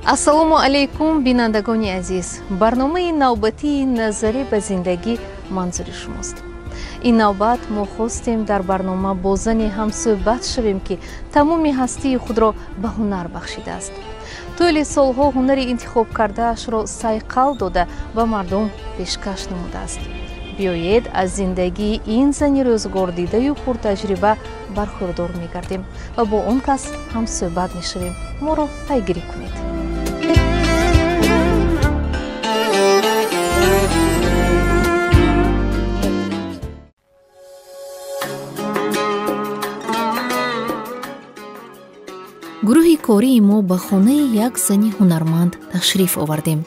Ассалому алайкум, бинандагони азиз. Барномаи навбатии назаре ба зиндагӣ манзури шумост. Ин навбат мо хостем дар барнома бо зане ҳамсӯҳбат шавем, ки тамоми ҳастии худро ба ҳунар бахшидааст. Тӯли солҳо ҳунари интихоб кардаашро сайқал дода ба мардум пешкаш намудааст. Биёед аз зиндагии ин зани рӯзгордидаю пуртаҷриба бархӯрдор мегардем ва бо он кас ҳамсӯҳбат мешавем. Моро пайгирӣ кунед. Гурӯҳи кории мо ба хонаи як зани ҳунарманд ташриф овардем.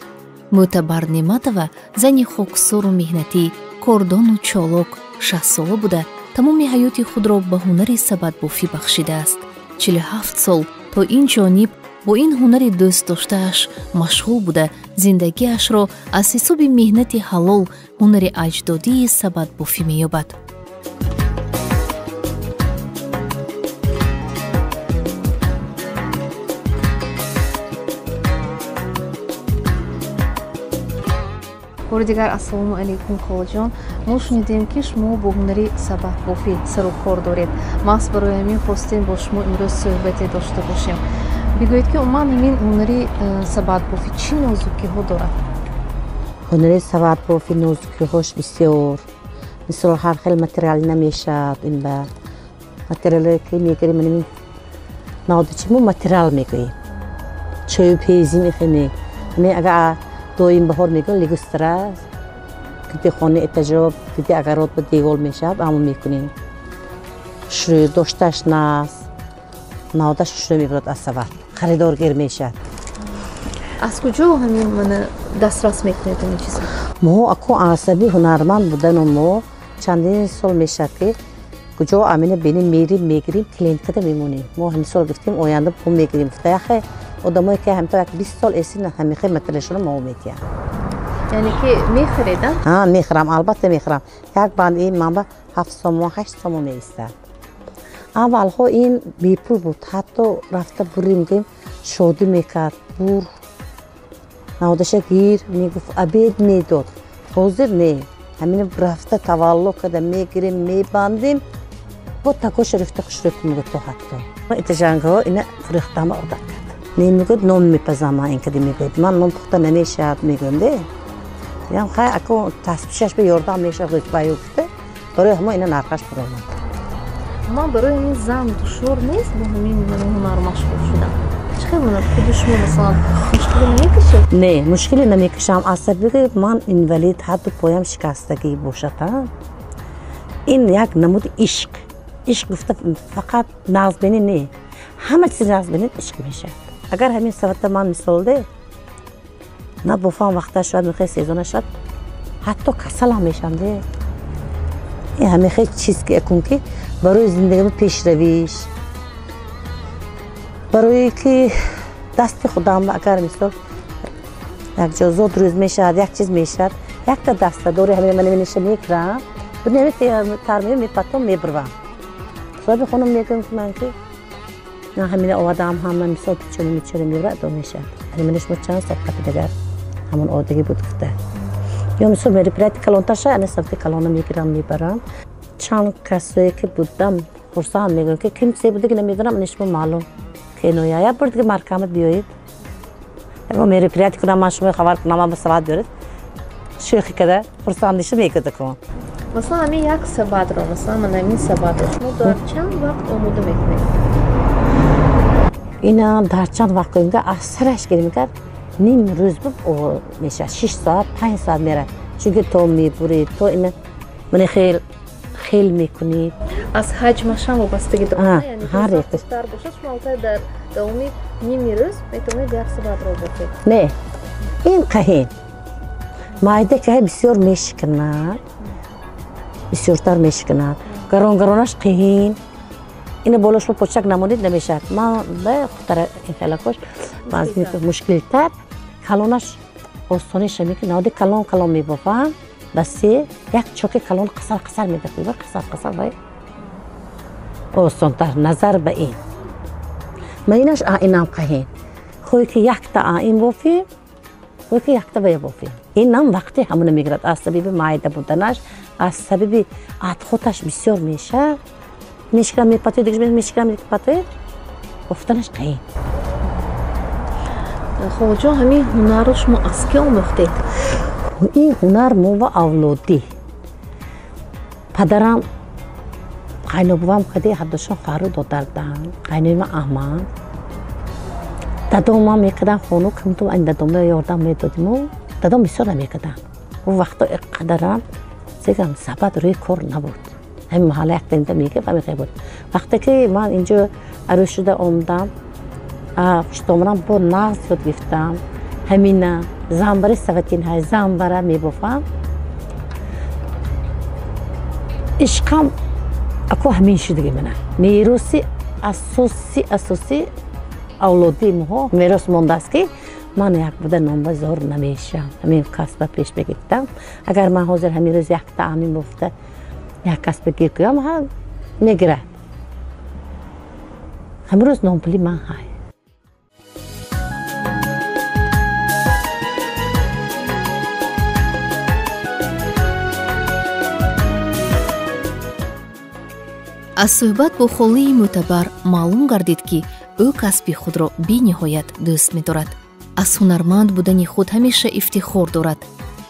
Мӯътабар Неъматова зани хоксору меҳнатӣ, кордону чолок, 60сола буда, тамоми ҳаёти худро ба ҳунари сабадбофӣ бахшидааст. 47 сол то ин ҷониб бо ин ҳунари дӯстдоштааш машғул буда, зиндагиашро аз ҳисоби меҳнати ҳалол, ҳунари аҷдодии сабадбофӣ меёбад. Бори дигар ассалому алайкум, холаҷон. Мо шунидем, ки шумо бо ҳунари сабадбофӣ сару кор доред. Маҳз барои ҳамин хостем бо шумо имрӯз суҳбате дошта бошем. Бигӯед, ки умуман ҳамин ҳунари сабадбофӣ чӣ нозукиҳо дорад? Ҳунари сабадбофӣ нозукиҳош бисёр. Мисол, ҳар хел материал намешавад. Ин ба материале ки мегирем, ин навдачи мо материал мегӯем. Чою пезӣ мехӯрем. Ҳамин агар доим баҳор мегӯям, лигустра, киди хона этажо, киди агарот ба девол мешавад, амо мекунем. Шӯрӯ дошташ наст, навдаш шӯрӯ мебурад аз сабад, харидор гир мешавад. Аз куҷо ҳамин мана дастрас мекунед ин чизро? Мо аку асаби ҳунарманд будану мо чандин сол мешавад, ки куҷо амина бинем, мерим, мегирим, клиенткада мемонем. Мо ҳамин сол гуфтем, оянда пул мегирим. Гуфта яхе одамое ки ҳамто як 20 сол эсин ҳамихе материалшонро мо медиҳам. Яъне ки мехӯред, а? Ҳа, мехӯрам, албатта мехӯрам. Як банд ин манба 7 сомон, 8 сомон меистад. Аввалҳо ин бепул буд, ҳатто рафта бурим, гӯем, шодӣ мекард, бур, навдаша гир, мегуфт, обед медод. Ҳозир не, ҳамин рафта тавалло карда мегирем, мебандем, бо такоша рифта хушрӯ мегӯяд то ҳатто. Этажангаҳо ина фурӯхтама одат кард. Не мегӯяд, нон мепазам ман, ин кади мегӯяд. Ман нон пухта намешавад, мегӯям, де. Дигам хай аку тасбишаш ба ёрдам мешавад, рӯзбаю гуфта, барои ҳамо ина нархаш баромад. Ман барои ҳамин зан душвор нест бо ҳамин ҳунар машғул шудан? Чӣ хел ҳунар? Худи шумо масалан мушкиле намекашед? Не, мушкиле намекашам. Аз сабаби ман инвалид, ҳатто поям шикастагӣ бошад, ин як намуди ишқ. Ишқ гуфта фақат нағзбинӣ не, ҳама чизи нағзбинӣ ишқ мешавад. Агар ҳамин саватта ман мисолде набофам, вақта шавад, мехоҳ сезона шавад, ҳатто касалам мешавам, де. Ин ҳамихе чиз ки акун ки барои зиндагӣ пешравиш, барои ки дасти худам агар мисол як ҷо зод рӯз мешавад, як чиз мешавад, якта даста дори ҳамин ман ниша мекунам, дунёи тармия мепатом мебурвам. Соҳиби хонум мегӯям, ки ман ки ман ҳамина овардаам, ҳама мисол пичони мичони мебурад, адо мешавад. Ҳамина шумо чанд сол қафи дигар ҳамон одагӣ буд гуфта. Ё мисол мероприятие калонтар шавад, ана савти калона мегирам, мебарам. Чанд касое ки будам, хурсанд мегӯям, ки ким се будаги намедонам, ана шумо маълум. Кеноя, як бор дига маркамат биёед. Ягон мероприятие кунам, ман шумо хабар кунам, ман ба сават биёред. Шӯхӣ карда, хурсандиша мекарда кун. Масалан, ҳамин як сабадро, масалан, ман ҳамин сабадро шумо дар чанд вақт омода мекунед? Ина дар чанд вақт кунем, аз сараш гирем, кард ним рӯз буд мешавад, 6 соат, 5 соат меравад. Чунки то мебуред, то ина мана хел хел мекунед. Аз ҳаҷмаш ҳам вобастагӣ дорад, яъне ҳар як тар бошад, шумо албатта дар давоми ними рӯз метавонед як сабадро бофед. Не, ин қаҳин майда ки бисёр мешиканад, бисёртар мешиканад. Гарон-гаронаш қиҳин. Ина боло шумо почак намонед намешавад. Ман ба худтара ин хелакош мушкилтар, калонаш осониша мекунад. Наводи калон калон мебофам, ба се як чоки калон қасар қасар медафт, қасар қасар вай осонтар назар ба ин. Ма инаш инам қаҳин. Хоҳӣ ки якта ин бофӣ, хоҳӣ ки якта вая бофӣ. Инам вақти ҳамона мегирад. Аз сабаби майда буданаш, аз сабаби адхоташ бисёр мешавад. Мешикам мепатоед, дигар мешикам мепатоед, бофтанаш қиин. Холаҷон, ҳамин ҳунарро шумо аз кӣ омӯхтед? Ин ҳунар мо ва авлодӣ. Падарам қайнобувам кади ҳардушон хоҳару додар буданд. Қайнои ман Аҳмад. Дадомам мекардан хону, камтум ин дадома ёрдам медодиму. Дадом бисёр намекардан. Он вақто иқадарам зегам сабад рӯи кор набуд. Ҳамин маҳалла яктанида мегирифт, ҳамин хел буд. Вақте ки ман инҷо арӯс шуда омадам, хуштомонам бо нағз ёд гирифтам. Ҳамина замбари саватинҳай замбара мебофам. Ишқам ако ҳамин шудиги мана. Мероси асосӣ авлодии моҳо мерос мондааст ки ман як буда номба зор намешавам. Ҳамин касба пеш мегирифтам. Агар ман ҳозир ҳамин рӯз якта ҳамин бофта як касба гир кунам, мегирад. Ҳамин рӯз номпули ман ҳай. Аз суҳбат бо холаи мӯътабар маълум гардид, ки ӯ касби худро бениҳоят дӯст медорад. Аз ҳунарманд будани худ ҳамеша ифтихор дорад.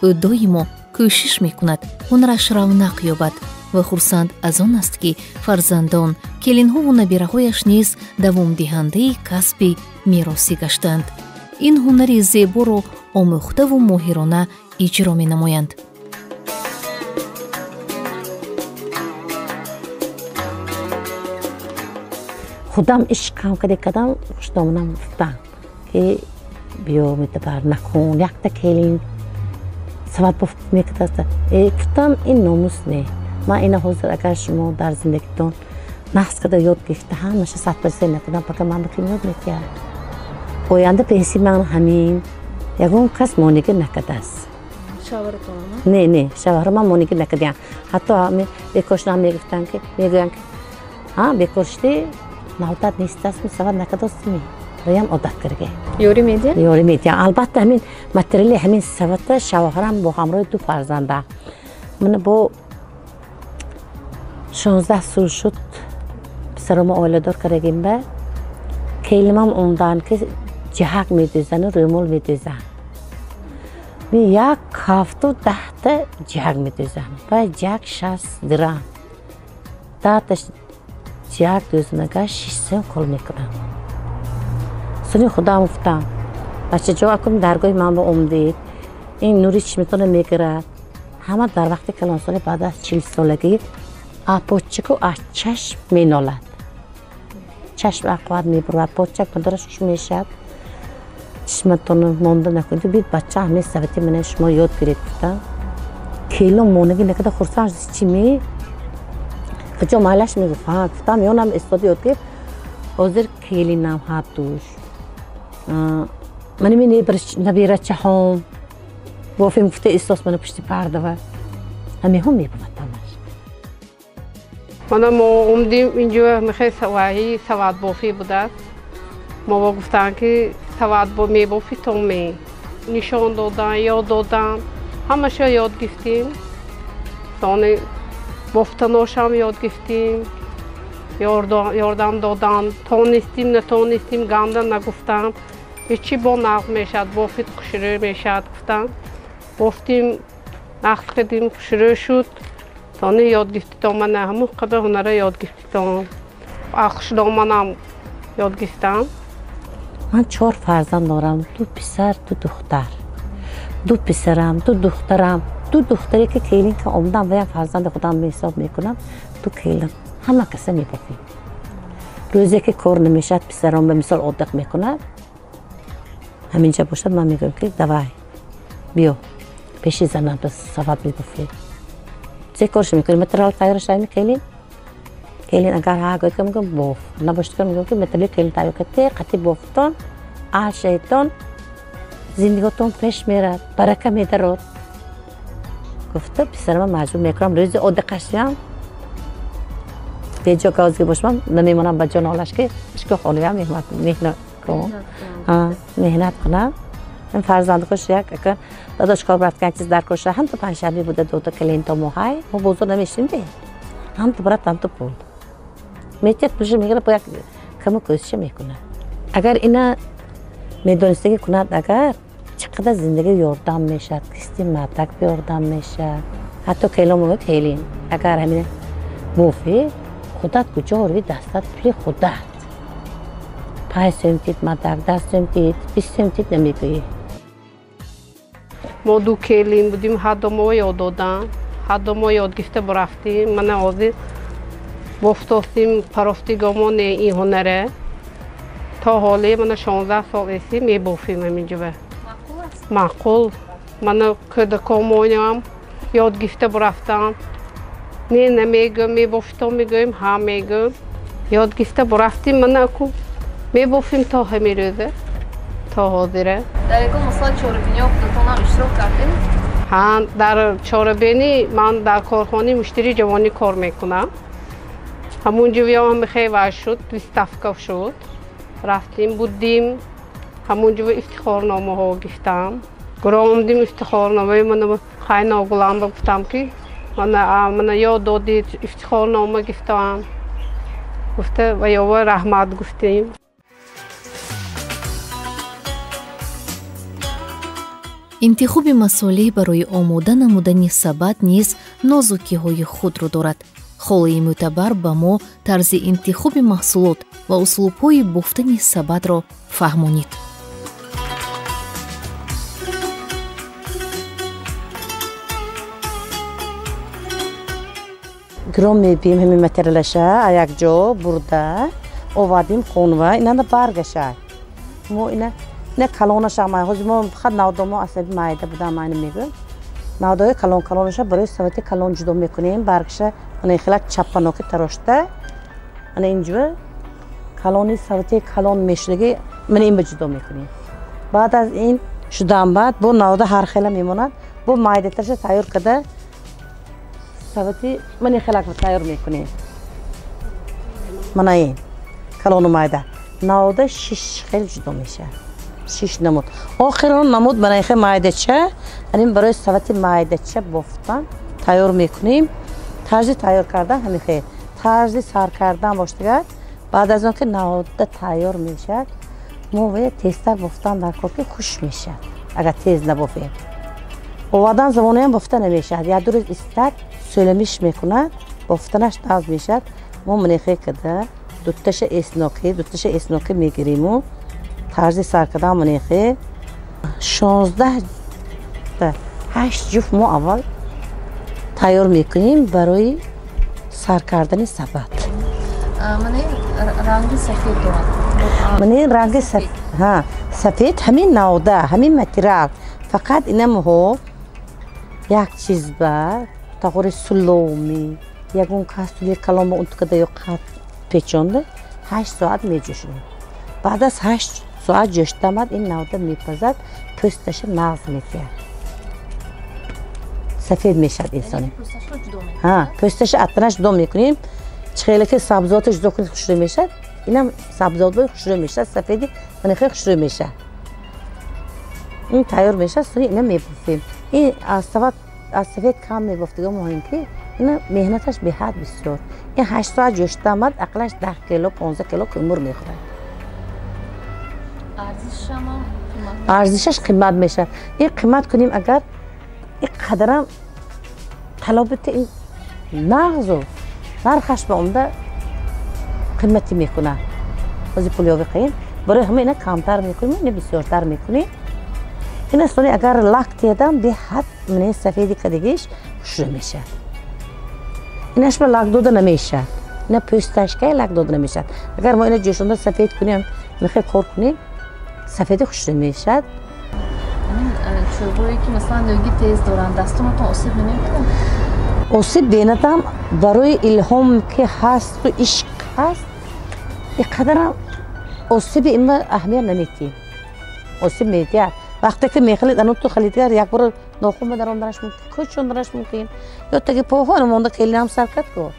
Ӯ доимо кӯшиш мекунад ҳунараш равнақ ёбад ва хурсанд аз он аст, ки фарзандон, келинҳову набираҳояш низ давомдиҳандаи касби меросӣ гаштанд. Ин ҳунари зеборо омӯхтаву моҳирона иҷро менамоянд. Худам ишқам каде кадам хуштомонам гуфтам, ки биё мӯътабар накун, якта келин сават бофт мекардаст. Гуфтам ин номус не. Ман ина ҳозир агар шумо дар зиндагитон нақс карда ёд гирифта ҳамаша 100% накунам, пока ман биким ёд мекард. Оянда пенси ман ҳамин ягон кас монигӣ накардааст. Не, не, шавҳаро ман монигӣ накардиям. Ҳатто бекоршинам мегуфтанд ки мегӯянд ки ҳа бекор шудӣ, навдат нестастми, сават накардостми. Ваям одат карге. Ёрӣ медиҳанд? Ёрӣ медиҳанд. Албатта ҳамин материали ҳамин савата шавҳарам бо ҳамроҳи ду фарзанда. Ман бо 16 сол шуд писарома оиладор кардагим ба келимам омдан ки ҷаҳак медӯзану рӯмол медӯзанд. Ми як ҳафту 10та ҷаҳак медӯзанд. Ва ҷаҳак 60 дирам. 10та ҷаҳак дӯзанага 6 сом кор мекунам. Сони худам гуфтам, бачаҷон, акун даргоҳи ман ба омдед, ин нури чишмитонро мегирад. Ҳама дар вақти калонсолӣ баъд аз 40 солагӣ поччаку аз чашм менолад. Чашм ақват мебурад, поччак мадораш хуш мешавад. Чишматонро монда накунед. Бид бача ҳамин савати мана шумо ёд гиред гуфтам. Келин монагӣ накарда хурсанд шуд, чӣ ме? Куҷо маҳаллаш мегуфт? Ҳа, гуфтам, ёнам истода ёд гирифт. Ҳозир келинам ҳардуш. Ман ими набирачаҳом бофем гуфта эҳсос мана пушти пардава. Ҳамеҳо мебувад ҳамаш. Мана мо омдим инҷо мехе саваҳи саватбофӣ будааст. Мо гуфтанд ки сават мебофӣ то ме. Нишон додан, ёд додан, ҳамаша ёд гирифтем. Тони бофтаношам ёд гирифтем. Ёрдам додан, тонистим, натонистим, ганда нагуфтам. Ҳечи бо нағз мешавад, бофит хушрӯ мешавад гуфтам. Бофтим, нағз кардим, хушрӯ шуд. Тони ёд гирифтитон, ман ҳамон қадар ҳунара ёд гирифтитон. Хушдоманам ёд гирифтам. Ман 4 фарзанд дорам, 2 писар, 2 духтар. 2 писарам, 2 духтарам, 2 духтаре ки келин ка омадам ва як фарзанди худам ҳисоб мекунам, 2 келин. Ҳама каса мебофем. Рӯзе ки кор намешавад, писарам ба мисол оддиқ мекунад, ҳаминҷа бошад, ман мегӯям ки давай, биё, пеши занам ба сават мебофем. Се корш мекунем, материал тайёр шавем келин. Келин агар ҳа гӯяд, ки мегӯям боф. Набошад, ки мегӯям ки материали келин тайёр кард, қати бофтон, аҳл шайтон, зиндагиотон пеш мерад, барака медарод. Гуфта писарама маҷбур мекунам, рӯзи оддиқашам беҷо гаозги бошам, намемонам ба ҷон олаш ки ишко хонаям меҳнат Кун меҳнат кунам. Фарзанди хуш як ака дадош кор рафтан чиз дар коша ҳам то панҷшанбе буда дода клиенто мо ҳай мо бозор намешим де ҳам то брат ҳам то пул метият пулша мегира бо як каму кӯшиша мекунад. Агар ина медонистагӣ кунад, агар чӣ қадар зиндагӣ ёрдам мешавад, кисти мардак ёрдам мешавад. Ҳатто келомова келин агар ҳамин бофӣ худат куҷо рӯи дастат пули худат 5 сом тит мардак, 10 сом тит, 20 сом тит намегӯӣ. Мо ду келин будим, ҳаддо мо ёд додам, ҳаддо мо ёд гирифта бурафтим. Мана ҳозир бофтостим, парофтигомоне ин ҳунаре. То ҳоле мана 16 сол эси мебофим ҳаминҷо. Маъқул. Мана кӯдакомонам ёд гирифта бурафтам. Не намегӯм, мебофтом мегӯем, ҳа мегӯм. Ёд гирифта бурафтим, мана ку мебофим то ҳамин рӯза, то ҳозира. Дар ягон масалан чорабиниҳо худатонам иштирок кардед? Ҳа, дар чорабинӣ ман дар корхонаи муштарии ҷавонӣ кор мекунам. Ҳамун ҷо мехе вай шуд, выставка шуд. Рафтим, будим, ҳамун ҷо ифтихорномаҳо гирифтам. Гуромдим ифтихорномаи мана хайногулам ба гуфтам ки мана ёд додид, ифтихорнома гирифтам. Гуфта ва ёва раҳмат гуфтем. Интихоби масолеҳ барои омода намудани сабад низ нозукиҳои худро дорад. Холаи мӯътабар ба мо тарзи интихоби маҳсулот ва услубҳои бофтани сабадро фаҳмонид. Гиром мебием ҳамин материалаша якҷо бурда овардем хонва, инана баргаша. Мо ина калонаша май ҳозир мо фақат навдомо асаби майда будам майна мегӯям. Навдои калон калонаша барои савати калон ҷудо мекунем, баргаша ана хелак чаппаноки тарошта ана инҷо калони савати калон мешудаги мана ин ба ҷудо мекунем. Баъд аз ин шудан баъд бо навда ҳар хела мемонад, бо майдаташа тайёр карда савати мана хелак тайёр мекунем. Мана ин калону майда навда 6 хел ҷудо мешавад. 6 намуд. Охирон намуд мана хел майдача, анин барои савати майдача бофтан тайёр мекунем. Тарзи тайёр кардан ҳамин хел. Тарзи сар кардан боштагар, баъд аз он ки навда тайёр мешавад, мо бояд тезтар бофтан дар кор ки хуш мешавад. Агар тез набофем. Овардан замонаям бофта намешавад. Як ду рӯз истад сӯламиш мекунад, бофтанаш нағз мешавад. Мо манехе када дуташа эснокӣ мегириму тарзи сар кардан манехе 16 8 ҷуфт мо аввал тайёр мекунем барои сар кардани сабад. Мана ин ранги сафед дорад. Мана ин ранги сафед ҳамин навда, ҳамин материал. Фақат инамҳо як чиз ба тағори суломи, ягон кастули калома унтукада ё қат печонда 8 соат меҷӯшонад. Баъд аз 8 соат ҷӯшида ин навда мепазад, пӯсташа нағз метиҳад. Сафед мешавад инсони. Пӯсташа атанаш ҷудо мекунем. Чӣ хеле ки сабзиёто ҷудо кунед хушрӯй мешавад, инам сабзиётҳои хушрӯй мешавад, сафеди мана хеле хушрӯй мешавад. Ин тайёр мешавад, сони ина мебофем. Ин аз сават аз сафед кам мебофтига муҳим ки ина меҳнаташ беҳад бисёр. Ин 8 соат ҷӯшида омад, ақлаш 10 кило, 15 кило кӯмур мехӯрад. Арзишаш қимат мешавад. Ин қимат кунем агар ин қадарам талабати ин нағзу нархаш ба омда қиматӣ мекунад. Ҳозир пулёви қиин. Барои ҳама ина камтар мекунем, ина бисёртар мекунем. Ина сони агар лак тиядам беҳад мана сафеди кадагиш хушрӯй мешавад. Инаш ба лак дода намешавад. Ина пӯсташкай лак дода намешавад. Агар мо ина ҷӯшонда сафед кунем, мехоҳем кор кунем, сафеди хушрӯй мешавад. Чӯбое ки масалан нӯги тез доранд, дастонатон осеб намекунад? Осеб бенатам барои илҳом ки ҳасту ишқ ҳаст, ин қадарам осеби има аҳамият наметиҳем. Осеб медиҳад. Вақте ки мехалид, ано ту халидгар як бора нохун ба даромданаш мумкин, кӯчонданаш мумкин. Ё таги поҳо монда келинам сар кард ку.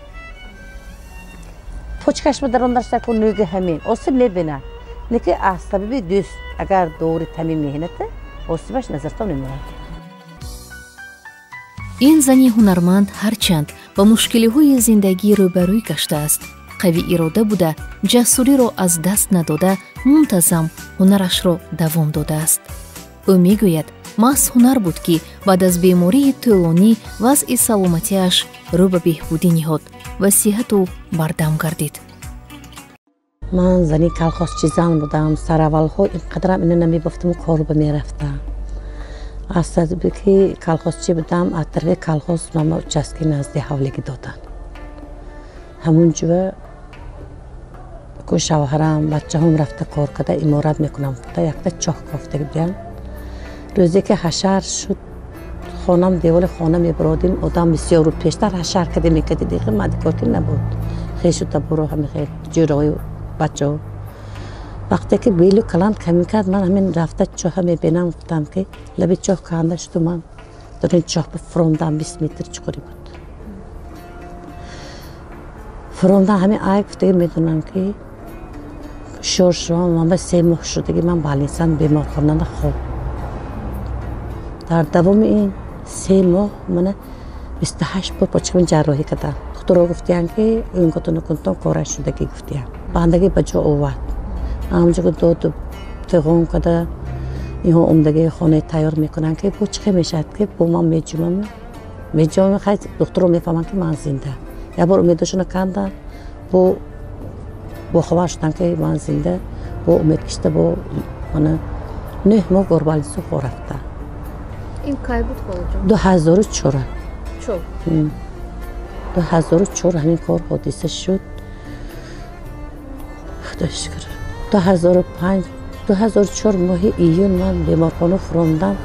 Почкаш ба даромданаш сар ку нӯги ҳамин. Осеб мебинад. Не ки аз сабаби дӯст агар дори тами меҳната, осибаш назартон мемонад. Ин зани ҳунарманд ҳарчанд ба мушкилиҳои зиндагӣ рӯбарӯй гаштааст, қавӣ ирода буда, ҷасуриро аз даст надода, мунтазам ҳунарашро давом додааст. Ӯ мегӯяд, маҳз ҳунар буд, ки баъд аз бемории тӯлонӣ вазъи саломатиаш рӯ ба беҳбудӣ ниҳод ва сиҳату бардам гардид. Ман зани колхозчи зан будам. Сараввалҳо ин қадарам ино намебофтаму корба мерафтам. Аз сабаби ки колхозчӣ будам, аз тарафи колхоз мама участки назди ҳавлигӣ доданд. Ҳамун ҷува ку шавҳарам, бачаҳом рафта кор карда иморат мекунам гуфта, якта чоҳ кофтагӣ будам. Рӯзе ки ҳашар шуд, хонам девори хона мебародим, одам бисёр буд. Пештар ҳашар каде мекардид, дигар мадикорки набуд. Хешу таборо ҳами хел ҷӯраҳои бачаҳо. Вақте ки белу каланд камӣ кард, ман ҳамин рафта чоҳа мебинам, гуфтам ки лаби чоҳ канда шуду, ман дар ин чоҳ фуромдам, 20 метр чуқурӣ буд. Фуромдам, ҳамин ай гуфтаги медонам ки ҳушёр шудам, ман ба 3 моҳ шудаги ман больницан беморхонада хоб. Дар давоми ин 3 моҳ мана 28 бор почкам ҷарроҳӣ кардам. Духтуро гуфтиянд ки ӯнготону кунтон кора шудагӣ гуфтиянд. Бандагӣ ба ҷо овард. Ҳамҷо доду фиғон карда, инҳо омдагии хонаи тайёр мекунанд ки бо чӣ хел мешавад ки бо ман меҷумам. Меҷумам, хай духтуро мефаҳманд ки ман зинда. Як бор умедошонро канданд, бо бохабар шуданд ки ман зинда, бо умед кишта, бо мана 9 моҳ горбалису хо рафта. Ин кай буд, холаҷон? 2004. Чор? 2004 ҳамин кор ҳодиса шуд. Худо шукр. 2005, 2004 моҳи июн ман беморхона фуромдам.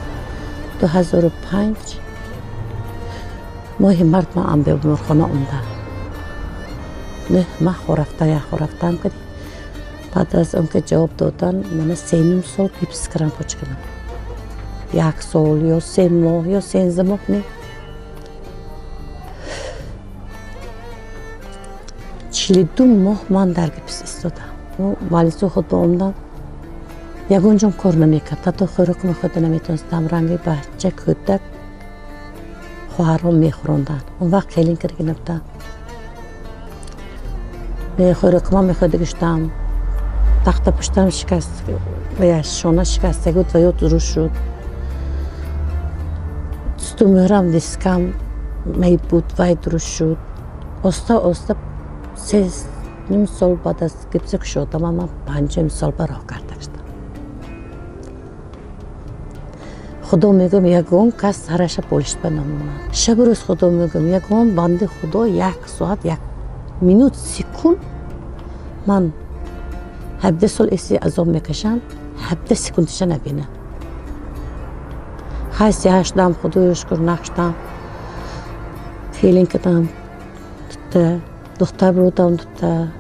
2005 моҳи март ман ам беморхона омдам. 9 моҳ хорафта, як хорафтаам кардем. Баъд аз он ки ҷавоб додан, мана 3,5 сол гипс кардам почкамам. 1 сол ё 3 моҳ ё 13 моҳ не. 42 моҳ ман дар гипс истодам. Валису худ ба омдам, ягон ҷом кор намекард. Ҳатто хӯрокро хӯрда наметавонистам. Ранги бача, кӯдак, хоҳарҳо мехӯронданд. Он вақт келин карда набудам. Хӯрокама мехӯрда гиштам. Тахта пуштам шикаст, шона шикастагӣ буд ва ё дуруст шуд. Сутумӯҳрам, дискам майб буд, вай дуруст шуд. Оста оста 3,5 сол баъд аз гипса кушодам, ман 5 сол ба роҳ карда шудам. Худо мегӯям, ягон кас сараша болишта намонад. Шабу рӯз Худо мегӯям, ягон банди Худо як соат, як минут, секунд ман 17 сол эси азоб мекашам, 17 секундиша набинам. Хай сиҳат шудам, Худоё шукр, нақ шудам. Келин кардам, дута духтар бурдам, дута.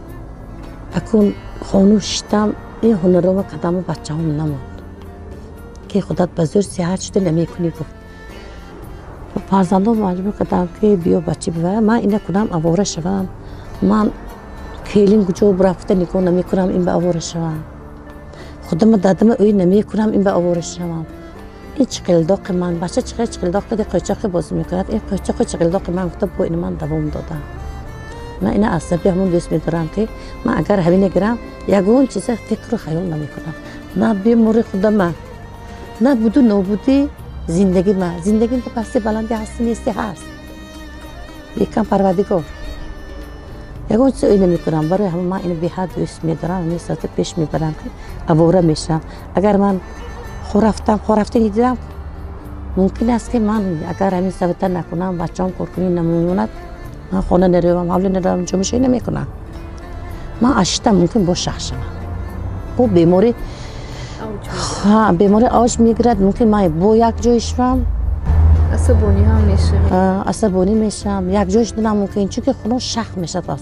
Акун хонум шиштам, ин ҳунарова кардаму бачаҳом намонд. Ки худат ба зӯр сиҳат шуда намекунӣ гуфт. Фарзандон маҷбур кардам ки биё бача бибар, ман ина кунам авора шавам. Ман келин куҷо рафта нигоҳ намекунам, ин ба авора шавам. Худама дадама ӯй намекунам, ин ба авора шавам. Ин чиқилдоқи ман, бача чиқил чиқилдоқ кади қӯйчоқи бозӣ мекунад, ин қӯйчоқи чиқилдоқи ман гуфта бо ин ман давом додам. Ман ина асаби ҳамон дӯст медорам ки ман агар ҳамина гирам, ягон чиза фикру хаёл намекунам. На бемори худама, на буду нобудӣ зиндагӣ ма. Зиндагим ба пасти баланди ҳасти нести ҳаст. Бекам Парвардигор. Ягон чиза ӯй намекунам. Барои ҳамон ман ина беҳад дӯст медорам, ҳамин соата пеш мебарам ки авора мешавам. Агар ман хорафтам, хорафтагӣ дидам, мумкин аст ки ман агар ҳамин савата накунам, бачаам коркунӣ намемонад, ман хона наравам, ҳавлӣ наравам, ҷомишоӣ намекунам. Ман ашиштам мумкин боз шах шавам. Бо беморӣ, беморӣ авҷ мегирад, мумкин ман бо як ҷой шавам. Асабонӣ ҳам мешавӣ. Асабонӣ мешавам, як ҷой шуданам мумкин, чунки хунам шах мешавад.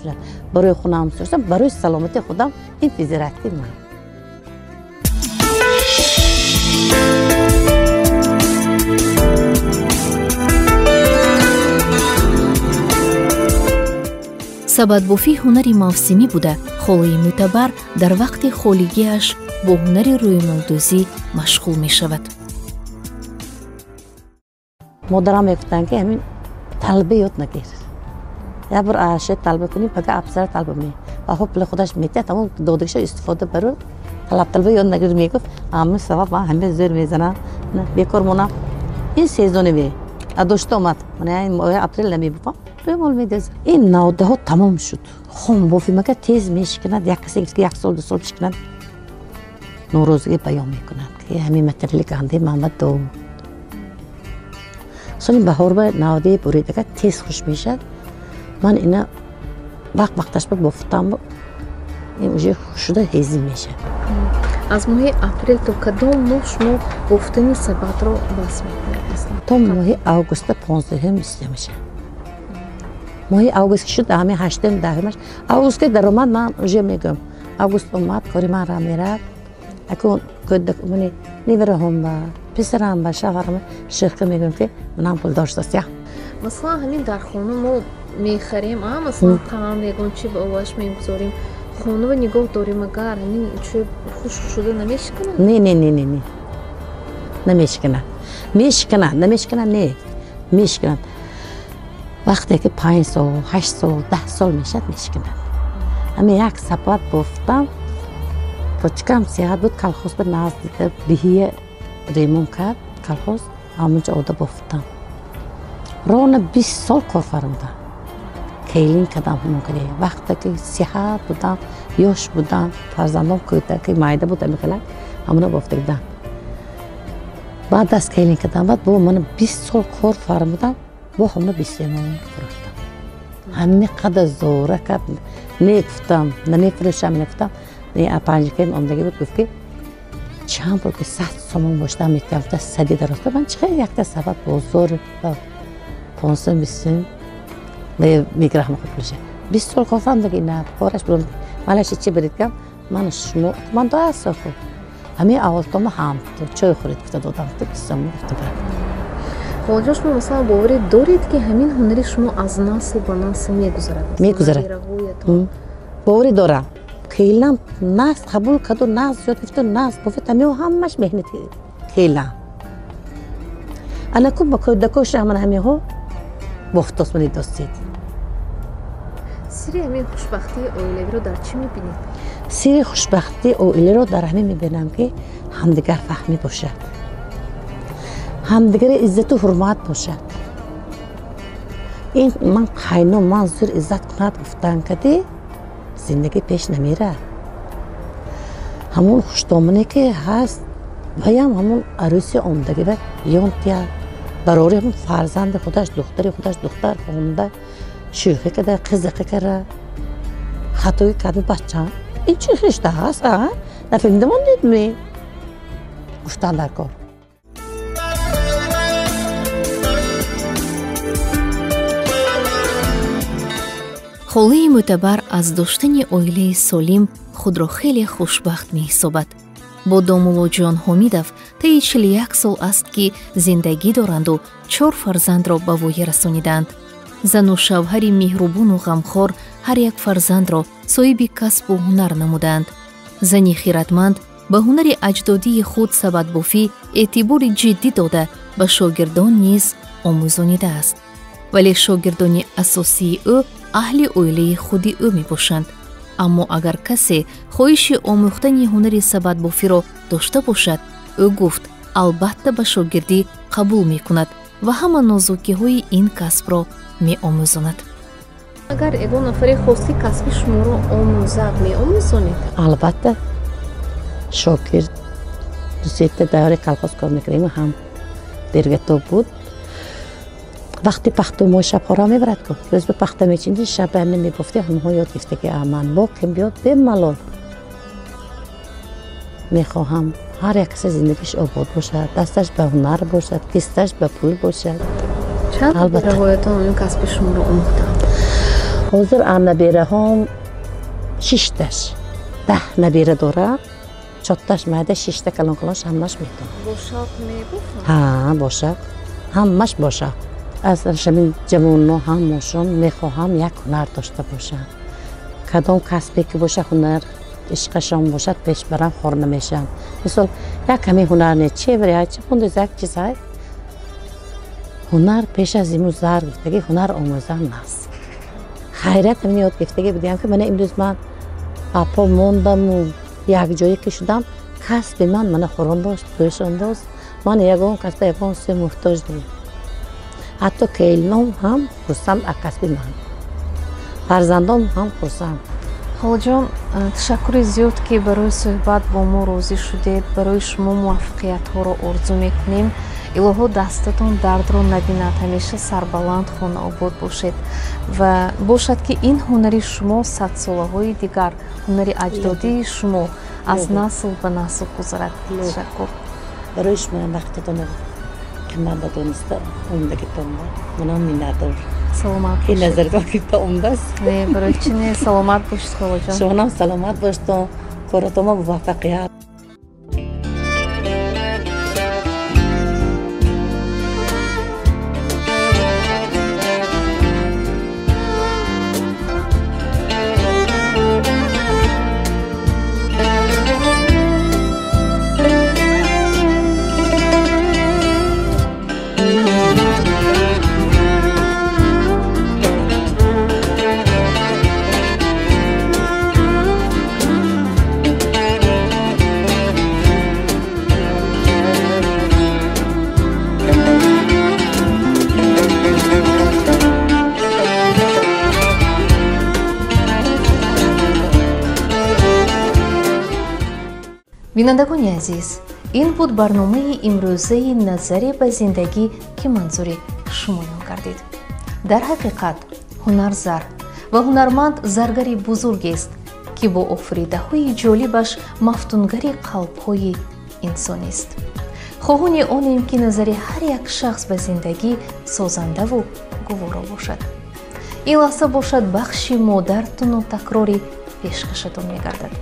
Барои хунам, барои саломатии худам ин физиотерапия ман. Сабадбофӣ ҳунари мавсимӣ буда, холаи мӯътабар дар вақти холигиаш бо ҳунари рӯймолдӯзӣ машғул мешавад. Модарам мегуфтанд, ки ҳамин талба ёд нагир. Як бор аше талба кунӣ, пага абсара талба ме. Баҳо пули худаш метиҳад, ҳамон додагиша истифода бару талаб талба ёд нагир мегуфт. Ҳамин сабаб ман ҳама зӯр мезанам, бекор монам. Ин сезони ме. Адошта омад. Мана ин моҳи апрел намебуфам. Рӯймол медозам. Ин навдаҳо тамом шуд. Хом бофимага тез мешиканад, як касе гуфт, ки як сол ду сол бишканад. Норозигӣ баён мекунад, ки ҳамин материали гандаи ман дод. Соли баҳор ба навдаи буридага тез хуш мешавад. Ман ина вақт вақташ ба бофтам, ин уже хуш шуда ҳезим мешавад. Аз моҳи апрел то кадом моҳ шумо бофтани сабатро бас мекунед? То моҳи августа 15-ум истя мешавад. Моҳи август ки шуд, ҳамин 8-ум 10-умаш август ки даромад, ман уже мегӯям август омад, кори ман ра меравад. Акун кӯдакмони невараҳом ба писарам ба шавҳарам шӯхӣ мегӯям, ки манам пул доштаст я. Масалан, ҳамин дар хона мо мехарем, масалан, қанд ягон чи ба оваш мегузорем, хонава нигоҳ дорем, агар ҳамин чӯб хушк шуда намешиканад? Не, не, не, не, не, намешиканад. Мешиканад, намешиканад, не, мешиканад. Вақте ки 5 сол, 8 сол, 10 сол мешавад, мешиканад. Ҳамин як сабат бофтам, почкам сиҳат буд, колхоз ба наздида биҳия ремон кард колхоз, ҳамонҷо ода бофтам. Рона 20 сол кор фармудам, келин кардам. Ҳамон каде вақте ки сиҳат будам, ёш будам, фарзандом кӯдаки майда буд, ҳамихелак ҳамона бофта будам. Баъд аз келин кардам, баъд бо мана 20 сол кор фармудам, бо ҳамона 20 сомон фурӯхтам. Ҳамин қадар зора кард. Не, гуфтам, намефурӯшам, гуфтам. Панҷакем омдагӣ буд, гуфт, ки чанд пул, ки 100 сомон бошдам метиҳам. Гуфта, сади дароста ман чӣ якта сабат бозор понсум бистум мегирам пулша. 20 сол кор фармудаги на кораш бурам малаши чи биридгам ман шумо ман до асоку ҳамин аввалтома ҳам чой хӯред гуфта додам, гуфта 20 сомон гуфта барам. Холаҷон, шумо масалан боварӣ доред, ки ҳамин ҳунари шумо аз насл ба насл мегузарад? Мегузарад, боварӣ дорам. Келам нағз қабул карду, нағз ёд гирифту, нағз бофт. Ҳамин ҳамаш меҳнати келам. Анаку ба кӯдакоша ман ҳаминҳо бофтост, мани достед. Сирри ҳамин хушбахтии оилавиро дар чӣ мебинед? Сирри хушбахтии оиларо дар ҳамин мебинам, ки ҳамдигар фаҳмӣ бошад, ҳамдигари иззату ҳурмат бошад. Ин ман қайно ман зур иззат кунад гуфтан кади зиндагӣ пеш намерад. Ҳамон хуштомоне ки ҳаст, ваям ҳамон арӯси омдагӣ ва ён тиҳад барори ҳамон фарзанди худаш, духтари худаш, духтар хонда шӯхӣ карда, қизиқӣ карда, хатоӣ карда, бача ин чӣ хишта ҳаст, нафаҳмида мондед ме гуфтан дар кор. Холаи мӯътабар аз доштани оилаи солим худро хеле хушбахт меҳисобад. Бо домуллоҷон Ҳомидов таи 41 сол аст, ки зиндагӣ доранду чор фарзандро ба воя расонидаанд. Зану шавҳари меҳрубону ғамхор ҳар як фарзандро соҳиби касбу ҳунар намудаанд. Зани хиратманд ба ҳунари аҷдодии худ сабатбофӣ эътибори ҷиддӣ дода, ба шогирдон низ омӯзонидааст. Вале шогирдони асосии ӯ аҳли оилаи худи ӯ мебошанд. Аммо агар касе хоҳиши омӯхтани ҳунари сабатбофиро дошта бошад, ӯ гуфт, албатта ба шогирдӣ қабул мекунад ва ҳама нозукиҳои ин касбро меомӯзонад. Агар ягон нафаре хост, ки касби шуморо омӯзад, меомӯзонед? Албатта, шогирд дусета давраи колхоз кор мекардем, ҳам бергато буд. Вақти пахту мо шабҳоро мебарад ку, рӯз ба пахта мечинди, шаб ҳамин мебофти. Ҳамонҳо ёд гирифта, ки ман бо ким биёд бемалол. Мехоҳам ҳар як касе зиндагиш обод бошад, дасташ ба ҳунар бошад, кисташ ба пул бошад. Чанд набераҳоятон ин касби шуморо омӯхтанд? Ҳозир набераҳом шишташ, 10 набера дорам, чотташ майда, шишта калон калон, ҳамаш метавонад. Бо шавқ мебофанд? Ҳа, бо шавқ, ҳамаш бо шавқ. Аз ҳамин ҷавонно ҳамашон мехоҳам як ҳунар дошта бошанд, кадом касбе ки боша, ҳунар. ишқашон бошад, пеш барам хор намешаванд. Мисол, як ҳамин ҳунар не, чевре, чӣ хундез як чиз ҳай. Ҳунар пеш аз имрӯз зар гуфтагӣ, ҳунар омӯзан аст. Хайрият ҳамин ёд гирифтагӣ будиам, ки мана имрӯз ман апо мондаму якҷоя ки шудам, касби ман мана хӯрон дошт, пӯшон дошт. Ман ягон касба ягон се муҳтоҷ нем. Ҳатто келином ҳам хурсанд аз касби ман, фарзандом ҳам хурсанд. Холаҷон, ташаккури зиёд, ки барои суҳбат бо мо розӣ шудед. Барои шумо муваффақиятҳоро орзу мекунем. Илоҳо дастатон дардро набинад, ҳамеша сарбаланд, хонаобод бошед ва бошад, ки ин ҳунари шумо садсолаҳои дигар, ҳунари аҷдодии шумо аз насл ба насл гузарад. Ташаккур. Барои шумо вақтатон қимат ба дониста омдагитон манам миннатдор. Саломат. Ин назаргоҳ гирифта омдааст. Не, барои чӣ не, саломат бошед, холаҷон. Шумонам саломат бошед, коратон муваффақият. Бинандагони азиз, ин буд барномаи имрӯзаи «Назаре ба зиндагӣ», ки манзури шумоён гардид. Дар ҳақиқат, ҳунар зар ва ҳунарманд заргари бузургест, ки бо офаридаҳои ҷолибаш мафтунгари қалбҳои инсонист. Хоҳони онем, ки назари ҳар як шахс ба зиндагӣ созандаву гуворо бошад. Ин лаҳза бошад, бахши модартуну такрорӣ пешкашатон мегардад.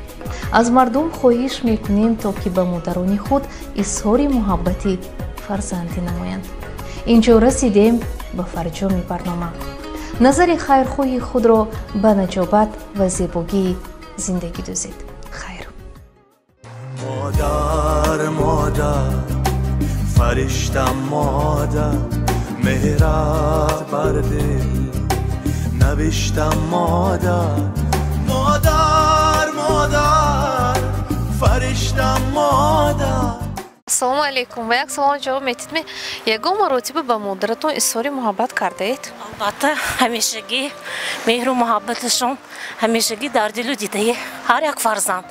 Аз мардум хоҳиш мекунем, то ки ба модарони худ изҳори муҳаббати фарзандӣ намоянд. Инҷо расидем ба фарҷоми барнома. Назари хайрхоҳи худро ба наҷобат ва зебогии зиндагӣ дӯзед. Хайр. Модар, модар, фаришта модар, меҳрат бар дил навишта модар. Модар, модар, фаришта модар. Ассалому алайкум. Ва як савол ҷавоб метид. Ягон маротиба ба модаратон изҳори муҳаббат кардаед? Албатта, ҳамешагӣ меҳру муҳаббаташон ҳамешагӣ дар дилу дидаи ҳар як фарзанд.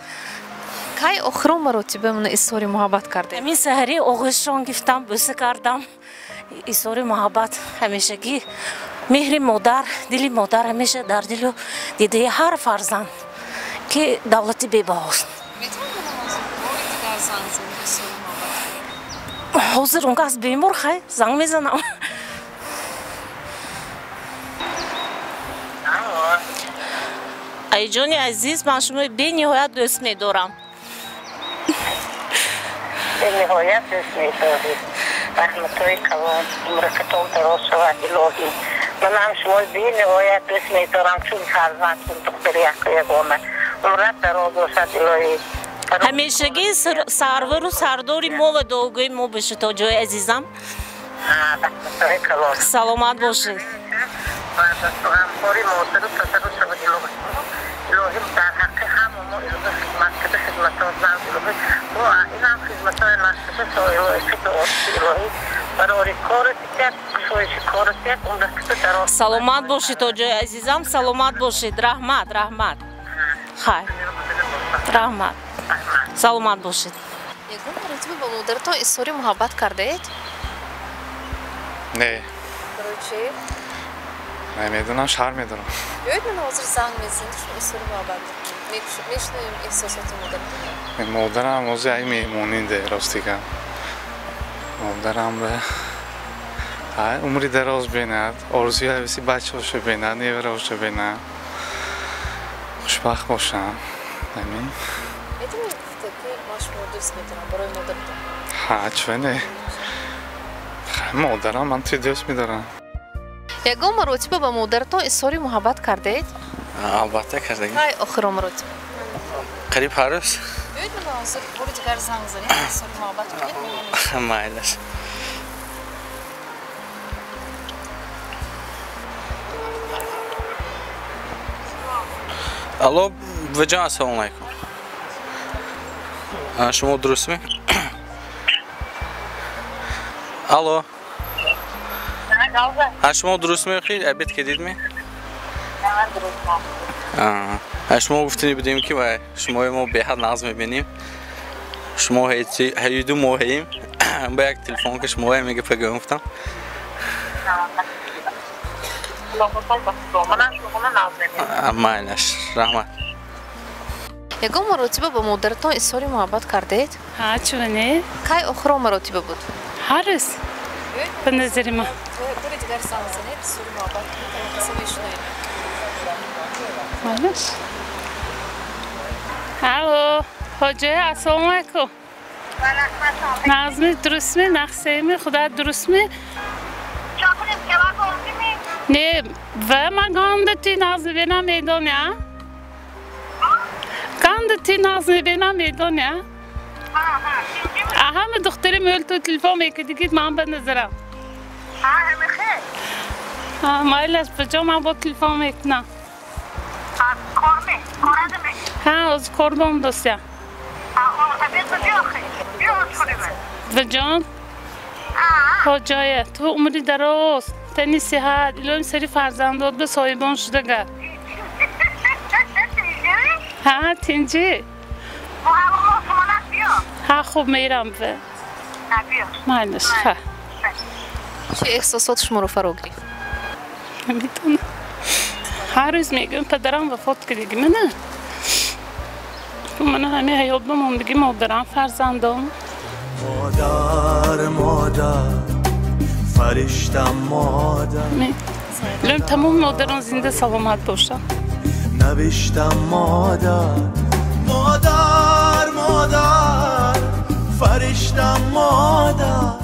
Кай охирон маротиба мана изҳори муҳаббат кардаед? Ҳамин саҳари оғӯшшон гирифтам, бӯса кардам. Изҳори муҳаббат ҳамешагӣ, меҳри модар, дили модар ҳамеша дар дилу дидаи ҳар фарзанд, ки давлати бебаҳост. Ҳозир он кас бемор, хай занг мезанам. Айҷони азиз, ман шуморо бениҳоят дӯст медорам. Бениҳоят дӯст медорӣ. Раҳматҳои калон, умракатон дароз шавад, илоҳӣ. Манам шуморо бениҳоят дӯст медорам, чун фарзанд, чун духтари яку ягона. Умрат дароз бошад, илоҳӣ. Ҳамешагӣ сарвару сардори мо ва дуогӯи мо бошед, тоҷои азизам. Раҳматҳои калон. Саломат бошед. Ҳамкори модару падару шавад, илоҳӣ. Илоҳӣ дар ҳаққи ҳама мо илоҳӣ хидмат карда, хидматҳо зан илоҳӣ. Бо инам хидматҳои нашуда, то илоҳӣ дуо илоҳӣ. Барори корат як, кушоиши корат як, умраката дароз. Саломат бошед, тоҷои азизам, саломат бошед. Раҳмат, раҳмат. Хайр. Раҳмат. Саломат бошед. Ягон маротиба ба модаратон изҳори муҳаббат кардаед? Не. Барои чӣ? Намедонам, шарм медорам. Биёед, ман ҳозир занг мезанем, шумо изҳори муҳаббат мешунавем эҳсосоти модаратонро. Модарам ҳозир ай меҳмонӣ де, рости гап. Модарам ба умри дароз бинад, орзуи ҳависи бачаҳошо бинад, невараҳошо бинад, хушбахт бошам. Амин. Метавонед гуфта, ки ман шуморо дӯст медорам барои модаратон? Ҳа, чӣ не? Модарам ман туи дӯст медорам. Ягон маротиба ба модаратон изҳори муҳаббат кардаед? Албатта, кардагӣ. Кай охирон маротиба? Қариб ҳар рӯз. Биёед мана ҳозир бори дигар занг занем, изҳори муҳаббат кунед. Майлаш. Алло, буваҷон, ассалому алайкум. Шумо дурустми? Алло. Шумо дурустми? Обед кардидми? Шумо гуфтани будем ки шумои мо беҳад нағз мебинем. Шумо ҳаюду моҳеем. Ба як телефон ки шумоя мега пагӯям гуфтам. Майлаш, раҳмат. Ягон маротиба ба модаратон изҳори муҳаббат кардаед? Ҳа, чун не? Кай охирон маротиба буд? Ҳар рӯз. Ба назари ман. Бори дигар занг занед, изҳори муҳаббат кунед, қисса мешунавем. Майлаш. Алло, ҳоҷа, ассалому алайкум. Нағзми, дурустми, нақсеми, худо дурустми? Не, ва ман ганда ти нағз мебинам, медони, а? Ганда ти нағз мебинам, медони, а? Ҳама духтари мӯл ту телефон мекардӣ, ки ман ба назарам. Майлаш, ба ҷо ман бо телефон мекунам. Ҳа, ҳозир кор бом достя. Баҷон, ҳоҷоя, ту умри дароз, тани сиҳат, илоҳим сари фарзандот ба соҳибон шуда гар. Ҳа, тинҷӣ? Ҳа, хуб мерам бе. Майлаш, ҳа. Чӣ эҳсосот шуморо фаро гирифт? Намедонам. Ҳар рӯз мегӯям падарам вафот кардагӣ мана. Мана ҳамин ҳаёт ба мондагӣ модарам, фарзандом. Модар, модар, фаришта модар. Илоҳим тамоми модарон зинда саломат бошанд. Навишта модар, модар, модар, фаришта модар.